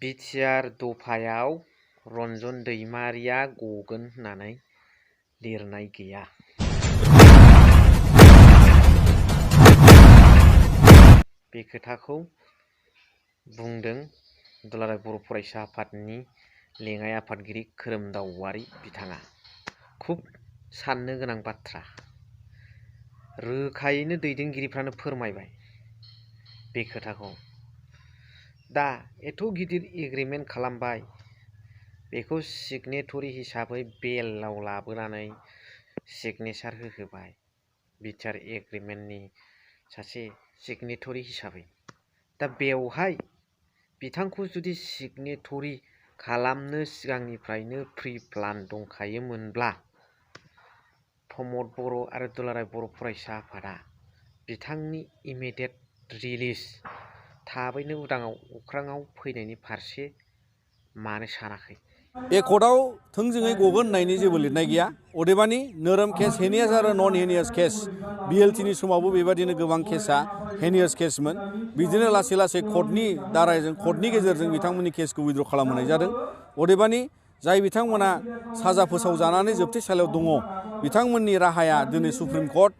BTR दफायाव Ranjan Daimaria गगोन होननानै लिरनाय गैया। बे खोथाखौ बुंदों दुलाराय बर' फरायसा आफादनि लेङाइ आफादगिरि खोरोमदाव औवारी बिथाङा। खुब साननो गोनां बाथ्रा। रोखायैनो दैदेनगिरिफ्रानो फोरमायबाय बे खोथाखौ। दा एथ' गिदिर एग्रिमेन्ट खालामबाय, बेखौ सिगनेटरि हिसाबै बेलाव लाबोनानै सिगनेसार होहोबाय बिटिआर एग्रिमेन्टनि सासे सिगनेटरि हिसाबै। दा बेवहाय बिथांखौ जुदि सिगनेटरि खालामनो सिगांनिफ्रायनो प्रि प्लान दंखायोमोनब्ला प्रमद बर' आरो दुलाराय बर' फरायसा आफादा बिथांनि इमिडियेट रिलिज थाबैनो उदाङाव अख्राङाव फैनायनि फारसे मानो सानाखै? एकर्डआव थोंजोङै गगोन होननायनि जेबो लिरनाय गैया। अदेबानि नोरोम केस, हेनियास आरो नन हेनियास केस, बिएलटिनि समावबो बेबादिनो गोबां केसा हेनियास केसमोन। बिदिनो लासै लासै कर्टनि गेजेरजों बिथांमोननि केसखौ उइद्र' खालामहोनाय जादों। अदेबानि जाय बिथांमोना साजा फोसावजानानै जोबथेसालियाव दङ, बिथांमोननि राहाया दिनै सुप्रिम कर्ट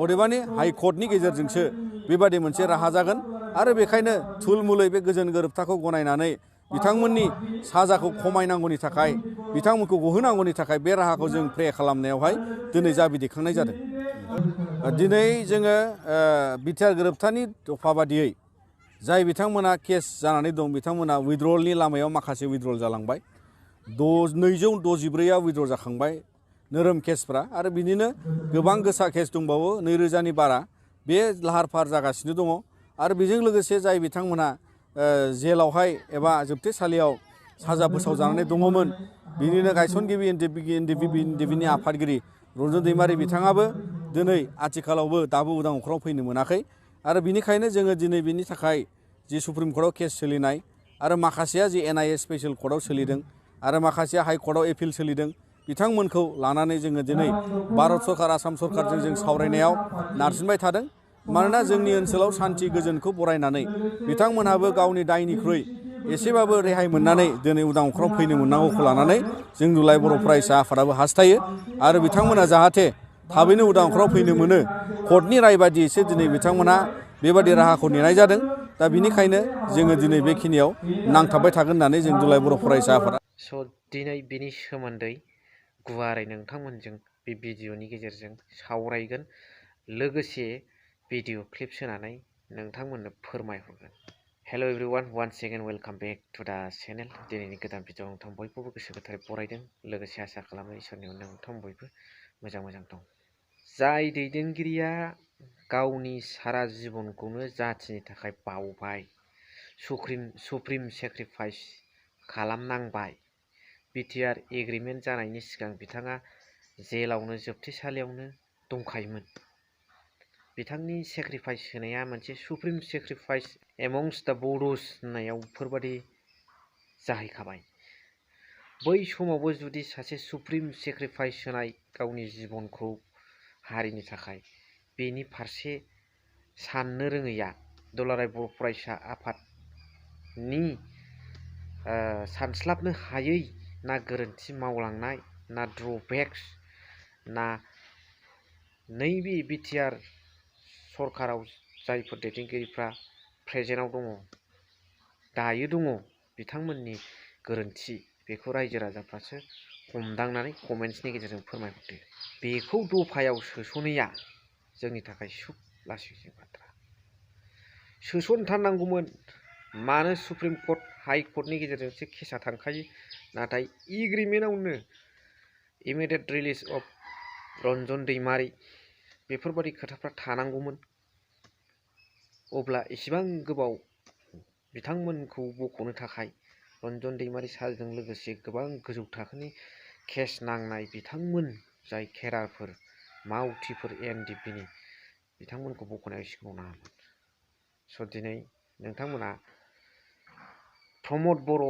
अदेबानि हाइकर्टनि गेजेरजोंसो बेबादि मोनसे राहा जागोन। आरो बेखायनो थुलमुलै बे गोजोन गोरोबथाखौ गनायनानै बिथांमोननि साजाखौ खमायनांगौनि थाखाय, बिथांमोनखौ गहोनांगौनि थाखाय बे राहाखौ जों प्रे खालामनायावहाय दिनै जाबि दैखांनाय जादों। दिनै जोङो बिटिआर गोरोबथानि दफा बादियै जाय बिथांमोना केस जानानै दं, बिथांमोना उइद्रलनि लामायाव माखासे उइद्रल जालांबाय। 264आ उइद्र जाखांबाय नोरोम केसफ्रा, आरो बिदिनो गोबां गोसा केस दंबावो 2000नि बारा बे लाहार फाहार जागासिनो दङ। आरो बेजों लोगोसे जाय बिथांमोना जेलावहाय एबा जोबथेसालियाव साजा फोसावजानानै दङमोन, बिनिनो गायसनगिरि एनडिएफबि आफादगिरि रन्जन दैमारि बिथाङाबो दिनै आथिखालावबो दाबो उदां अख्राङाव फैनो मोनाखै। आरो बिनिखायनो जोङो दिनै बिनि थाखाय जि सुप्रिम कर्टआव केस सोलिनाय आरो माखासेया जि एनआइए स्पेसियेल कर्टआव सोलिदों आरो माखासेया हाइकर्टआव एपिल सोलिदों, बिथांमोनखौ लानानै जोङो दिनै भारत सरकार, आसाम सरकारजों जों सावरायनायाव नारसिनबाय थादों। मानोना जोंनि ओनसोलाव सान्थि गोजोनखौ बरायनानै बिथांमोनहाबो गावनि दायनिख्रुइ एसेबाबो रेहाय मोननानै दिनै उदां अख्राङाव फैनो मोननांगौखौ लानानै जों दुलाराय बर' फरायसा आफादाबो हास्थायो। आरो बिथांमोना जाहाथे थाबैनो उदां अख्राङाव फैनो मोनो, कर्टनि राय बादियैसो दिनै बिथांमोनहा बेबादि राहाखौ नेनाय जादों। दा बिनिखायनो जोङो दिनै बेखिनियाव नांथाबबाय थागोन होननानै जों दुलाराय बर' फरायसा आफादा। दिनै बिनि सोमोन्दै गुवारै नोंथांमोनजों बे भिडिअनि गेजेरजों सावरायगोन, लोगोसे भिडिअ क्लिप होनानै नोंथांमोननो फोरमायहरगोन। Hello' everyone, once again welcome back to the channel. दिनैनि गोदान भिडिअ नोंथां बयखौबो गोसो गोथारै बरायदों, लोगोसे आसा खालामो इसोरनि अननायाव नोंथां बयबो मोजां दं। जाय दैदेनगिरिया गावनि सारा जिबनखौनो जाथिनि थाखाय बावबाय, सुप्रिम सेक्रिफाइस खालामनांबाय, बिटिआर एग्रिमेन्ट जानायनि सिगां बिथाङा जेलावनो जोबथेसालियावनो दंखायोमोन। बिथांनि सेक्रिफाइस होनाया मोनसे सुप्रिम सेक्रिफाइस एमंस दा बड'स होननायाव बेफोरबादि जाहैखाबाय। बै समावबो जुदि सासे सुप्रिम सेक्रिफाइस होनाय गावनि जिबनखौ हारिनि थाखाय, बेनि फारसे साननो रोङैया दुलाराय बर' फरायसा आफादनि सानस्लाबनो हायै ना गोरोन्थि मावलांनाय, ना ड्रबेक्स, ना नैबे बिटिआर सरकाराव जायफोर दैदेनगिरिफ्रा प्रेजेन्टआव दङ, दायो दङ, बिथांमोननि गोरोन्थि, बेखौ रायजो राजाफ्रासो हमदांनानै कमेन्ट्सनि गेजेरजों फोरमायहरदो। बेखौ दफायाव सोस'नैया जोंनि थाखाय सुख लासिंसिं बाथ्रा। सोसनथारनांगौमोन। मानो सुप्रिम कर्ट, हाइ कर्टनि गेजेरजोंसो केसा थांखायो। नाथाय एग्रिमेन्टआवनो इमिडियेट रिलिज अफ रन्जन दैमारि बेफोरबादि खोथाफ्रा थानांगौमोन। अब्ला इसिबां गोबाव बिथांमोनखौ बख'नो थाखाय रन्जन दैमारि सारजों लोगोसे गोबां गोजौ थाखोनि केस नांनाय बिथांमोन, जाय केडारफोर, मावथिफोर एनडिएफबिनि, बिथांमोनखौ बख'नायाव सिगाङाव नाङामोन। स' दिनै नोंथांमोना प्रमद बर'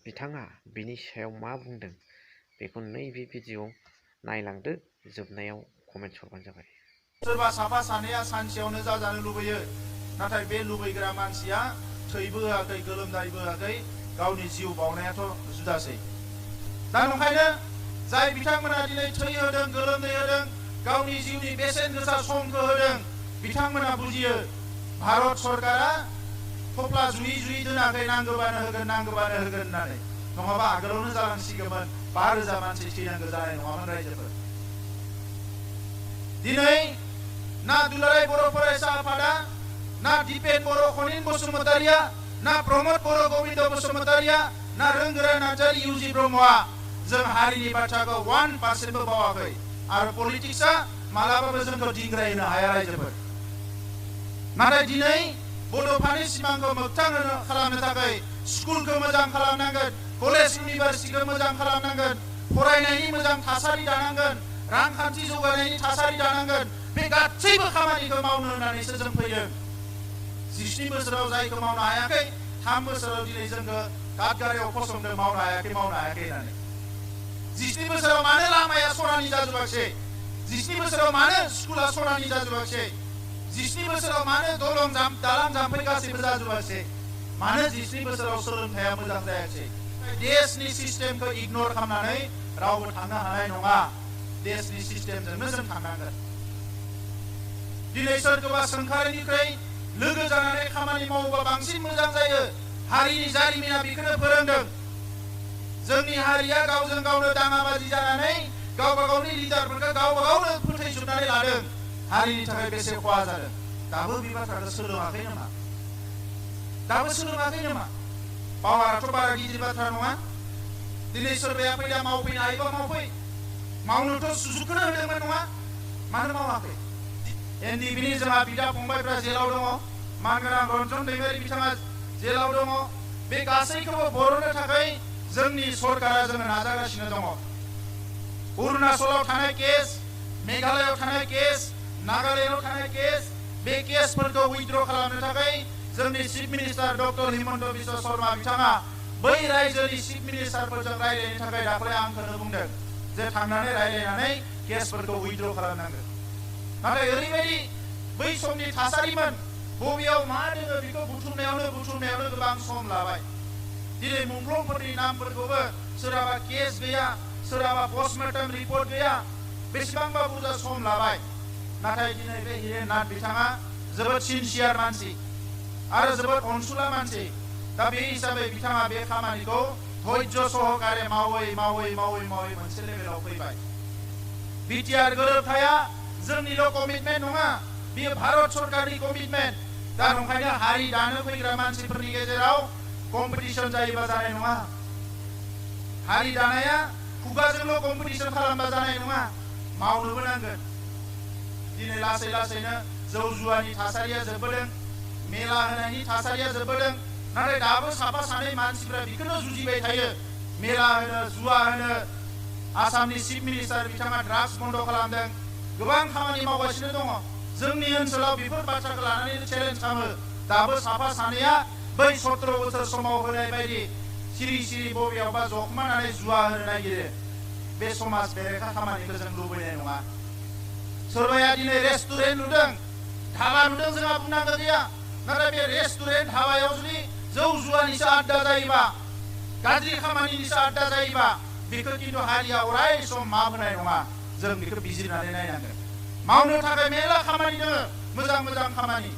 बिथाङा बिनि सायाव मा बुंदों, बेखौ नैबे भिडिअ नायलांदो, जोबनायाव कमेन्ट्स हरबानो जाबाय। सोरबा साफा सानैया सानसेयावनो जाजानो लुबैयो, नाथाय बे लुबैग्रा मानसिया थैबो होआखै गोलोमदैबो होआखै गावनि जिउ बावनायाथ' जुदासै दा नंखायनो जाय बिथांमोना दिनै थै होदों गोलोमदै होदों गावनि जिउनि बेसेन गोसा समखौ होदों बिथांमोना बुजियो भारत सरकारा थफ्ला जुयै जुयै दोनाखै नांगौबानो होगोन होननानै नङाबा आगोलावनो जालांसिगौमोन 5,000 मानसि थैनांगौ जानाय नङामोन रायजोफोर दिनै ना दुलाराय बर' फरायसा आफादा ना दिपेन बर' खनिन बसुमतारिया ना प्रमद बर' गोविन्द बसुमतारिया ना रोंगोरा नार्जारी इउजि ब्रह्मआ जों हारिनि बाथ्राखौ 1% बावाखै आरो पलिटिक्सआ मालाबाबो जोंखौ दिंग्रायनो हाया रायजोफोर नाथाय दिनै बड'फानि सिमांखौ मोगथां खालामनो थाखाय स्कुलखौ मोजां खालामनांगोन कलेज इउनिभारसिटिखौ मोजां खालामनांगोन फरायनायनि मोजां थासारि दानांगोन रांखान्थि जौगानायनि थासारि दानांगोन बे गासैबो खामानिखौ मावनो होननानैसो जों फैदों 17 बोसोराव जायखौ मावनो हायाखै 3 बोसोराव दिनै जोंखौ काटगारियाव फसंदों मावनो हायाखै होननानै 17 बोसोराव मानो लामाया सरानि जाजोबाखै 17 बोसोराव मानो स्कुला सरानि जाजोबाखै 17 बोसोराव मानो दालां जाम्फै गासैबो जाजोबाखै मानो 17 बोसोराव सोलोंथाइया मोजां जायाखै देशनि सिस्टेमखौ इगनर खालामनानै रावबो थांनो हानाय नङा देशनि सिस्टेमजोंनो जों थांनांगोन दिनै सोरखौबा सोंखारिनिख्रुइ लोगो जानानै खामानि मावोबा बांसिन मोजां जायो हारिनि जारिमिना बेखौनो फोरोंदों जोंनि हारिया गावजों गावनो दाङाबाजि जानानै गावबा गावनि लिडारफोरखौ गावबा गावनो फोथैजोबनानै लादों हारिनि थाखाय बेसे खहा जादों दाबो बे बाथ्राखौ सोलोङाखै नामा पावाराथ' बारा गिदिर बाथ्रा नङा दिनै सोरबाया फैदा मावफैनो हायोबा मावफै मावनोथ' सुजुगखौनो होदोंमोन नङा मानो मावाखै एनडिबिनि जोंहा बिदा फंबायफ्रा जेलाव दङ मानगोनां रन्जन दैमारि बिथाङा जेलाव दङ बे गासैखौबो बर'नो थाखाय जोंनि सरकारा जोङो नाजागासिनो दङ अरुणाचलाव थानाय केस मेघालयआव थानाय केस नागालेण्डआव थानाय केस बे केसफोरखौ उइथड्र खालामनो थाखाय जोंनि chief minister doctor Himanta Biswa Sharma बिथाङा बै रायजोनि चिफ मिनिस्टारफोरजों रायज्लायनो थाखाय दाखालि आंखौनो बुंदों जे थांनानै रायज्लायनानै केसफोरखौ उइथड्र खालामनांगोन नाथाय ओरैबायदि बै समनि थासारिमोन बबेयाव मा दङ बेखौ बुथुमनायावनो गोबां सम लाबाय दिनै मुंख्लंफोरनि नामफोरखौबो सोरहाबा केस गैया सोरहाबा पस्टमर्टम रिपर्ट गैया बेसेबांबा बुरजा सम लाबाय नाथाय दिनै बे हिरेन नाथ बिथाङा जोबोद सिनसियार मानसि आरो जोबोद अनसुला मानसि दा बे हिसाबै बिथाङा बे खामानिखौ धैर्य सहकारे मावै मोनसे लेभेलाव फैबाय बिटिआर गोरोबथाया जोंनिल' कमिटमेन्ट नङा बेयो भारत सरकारनि कमिटमेन्ट दा नंखायनो हारि दानो फैग्रा मानसिफोरनि गेजेराव कम्पिटिसन जायोबा जानाय नङा हारि दानाया खुगाजोंल' कम्पिटिसन खालामबा जानाय नङा मावनोबो नांगोन दिनै लासैनो जौ जुवानि थासारिया जोबबोदों मेला होनायनि थासारिया जोबबोदों नाथाय दाबो साफा सानै मानसिफ्रा बेखौनो जुजिबाय थायो मेला होनो जुवा होनो आसामनि चिफ मिनिस्टार बिथाङा ड्राग्स बन्द खालामदों गोबां खामानि मावगासिनो दङ जोंनि ओनसोलाव बेफोर बाथ्राखौ लानानै चेलेन्ज खालामो दाबो साफा सानैया बै 17 बोसोर समाव होनाय बायदि सिरि बबेयावबा जखमानानै जुवा होनो नागिरो बे समाज बेरेखा खामानिखौ जों लुबैनाय नङा सोरबाया दिनै रेस्टुरेन्ट नुदों धाबा नुदों जोंहा बुंनांगौ गैया नाथाय बे रेस्टुरेन्ट धाबायाव जुदि जौ जुवानिसो आड्डा जायोबा गाज्रि खामानिनिसो आड्डा जायोबा बेखौ खिन्थु हारिया अराय सम मावहोनाय नङा जों बेखौ बिजिरनानै नायनांगोन मावनो थाखाय मेला खामानि दङ मोजां खामानि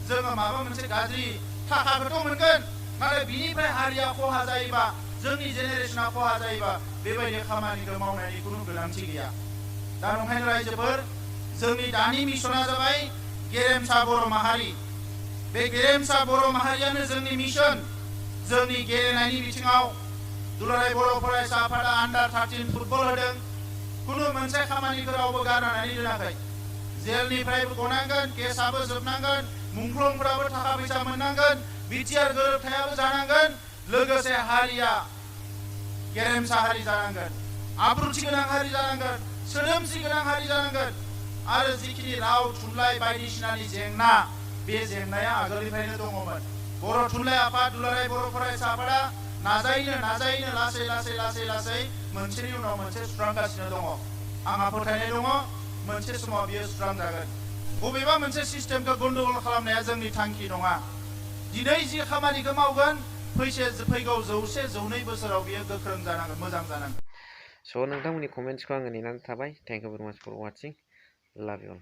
जोङो माबा मोनसे गाज्रि थाखाखौथ' मोनगोन नाथाय बिनिफ्राय हारिया खहा जायोबा जोंनि जेनेरेशना खहा जायोबा बेबायदि खामानिखौ मावनायनि कुनु गोनांथि गैया दा नंखायनो रायजोफोर जोंनि दानि मिशना जाबाय गेरेमसा बर' माहारि बे गेरेमसा बर' माहारियानो जोंनि मिशन जोंनि गेलेनायनि बिथिङाव दुलाराय बर' फरायसा आफादा आन्डार 13 फुटबल होदों कुनु मोनसे खामानिखौ रावबो गारनानै दोनाखै जेलनिफ्रायबो गनांगोन केसआबो जोबनांगोन मुंख्लंफोराबो थाखा फैसा मोननांगोन बिटिआर गोरोबथायाबो जानांगोन लोगोसे हारिया गेरेमसा हारि जानांगोन आब्रुथि गोनां हारि जानांगोन सोदोमस्रि गोनां हारि जानांगोन आरो जिखिनि राव थुनलाइ बायदिसिनानि जेंना बे जेंनाया आगोलनिफ्रायनो दङमोन बर' थुनलाइ आफाद दुलाराय बर' फरायसा आफादा नाजायैनो लासै मोनसेनि उनाव मोनसे सुस्रांगासिनो दङ आंहा फोथायनाय दङ मोनसे समाव बियो सुस्रांजागोन बबेबा मोनसे सिस्टेमखौ गन्डगोल खालामनाया जोंनि थांखि नङा दिनै जि खामानिखौ मावगोन फैगौ 100-102 बोसोराव बियो गोख्रों जानांगोन, मोजां जानांगोन। स' नोंथांमोननि कमेन्ट्सखौ आङो नेनानै थाबाय। थेंक इउ भेरि माच फर वाचिं। लाभ इउ अल।